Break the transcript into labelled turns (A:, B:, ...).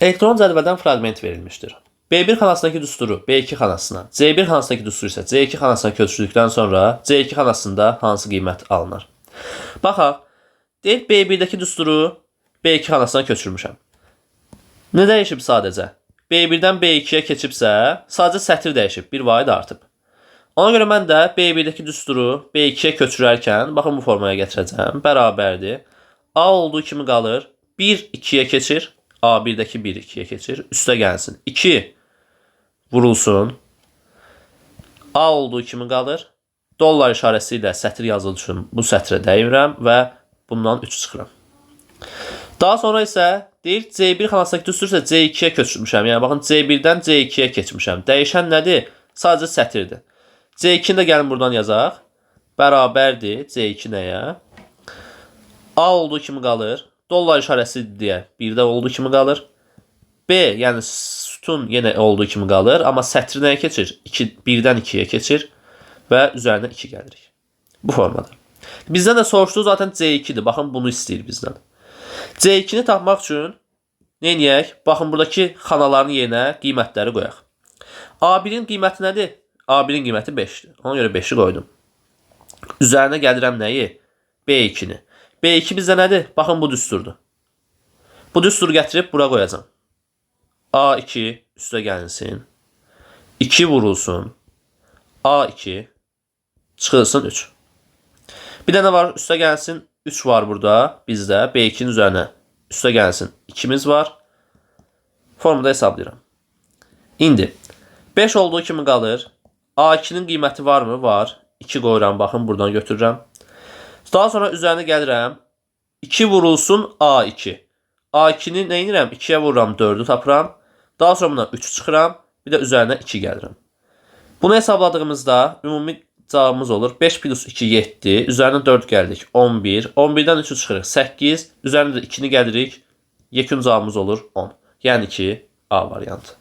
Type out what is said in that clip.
A: Elektron cədvəldən fraqment verilmişdir. B1 xanasındakı düsturu B2 xanasına, C1 xanasındakı düsturu isə C2 xanasına köçürdükdən sonra C2 xanasında hansı qiymət alınır? Baxaq, deyir B1-dəki düsturu B2 xanasına köçürmüşəm. Nə dəyişib sadəcə? B1-dən B2-yə keçibsə, sadəcə sətir dəyişib, bir vahid artıb. Ona görə mən də B1-dəki düsturu B2-yə köçürərkən, baxın bu formaya gətirəcəm, bərabərdir. A olduğu kimi qalır, 1 2-yə keçir, A1-dəki 1 2-yə keçir, üstə gəlsin. 2 vurulsun. A olduğu kimi qalır. Dollar işarəsi ilə sətir yazıldığı üçün bu sətrə dəymirəm və bundan 3 çıxıram. Daha sonra isə deyir C1 xanasındakı düstur isə C2-yə köçürmüşəm. Yəni baxın C1-dən C2-yə keçmişəm. Dəyişən nədir? Sadəcə sətirdir. C2-ni də gəlin buradan yazaq. Bərabərdir C2 nəyə? A olduğu kimi qalır. Dollar işarəsi deyə 1-də olduğu kimi qalır. B, yəni sütun yenə olduğu kimi qalır, amma sətri nəyə keçir? 2, 1-dən 2-yə keçir və üzərinə 2 gəlirik. Bu formada. Bizdən də soruşduğu zaten C2-dir. Baxın bunu istəyir bizdən. C2-ni tapmaq üçün nə edək? Baxın buradakı xanaların yerinə qiymətləri qoyaq. A1-in qiyməti nədir? A1-in qiyməti 5-dir. Ona görə 5-i qoydum. Üzərinə gəlirəm nəyi? B2-ni. B2 bizdə nədir? Baxın bu düsturdur. Bu düsturu gətirib bura qoyacağam. A2 üstə gəlinsin. 2 vurulsun. A2 çıxılsın 3. Bir dənə var üstə gəlsin. 3 var burada bizdə. B2-nin üzərinə üstə gəlsin. 2-miz var. Formada hesablayıram. İndi 5 olduğu kimi qalır. A2-nin qiyməti varmı? Var. 2 qoyuram. Baxın buradan götürürəm. Daha sonra üzərinə gəlirəm. 2 vurulsun A2. A2-ni nə edirəm? 2-yə vururam, 4-ü tapıram. Daha sonra bundan 3 çıxıram. Bir də üzərinə 2 gəlirəm. Bunu hesabladığımızda ümumi cavabımız olur. 5 plus 2 7. Üzərinə 4 gəldik. 11. 11-dən 3-ü çıxırıq. 8. Üzərinə də 2-ni gəlirik. Yekun cavabımız olur 10. Yəni ki, A variantı.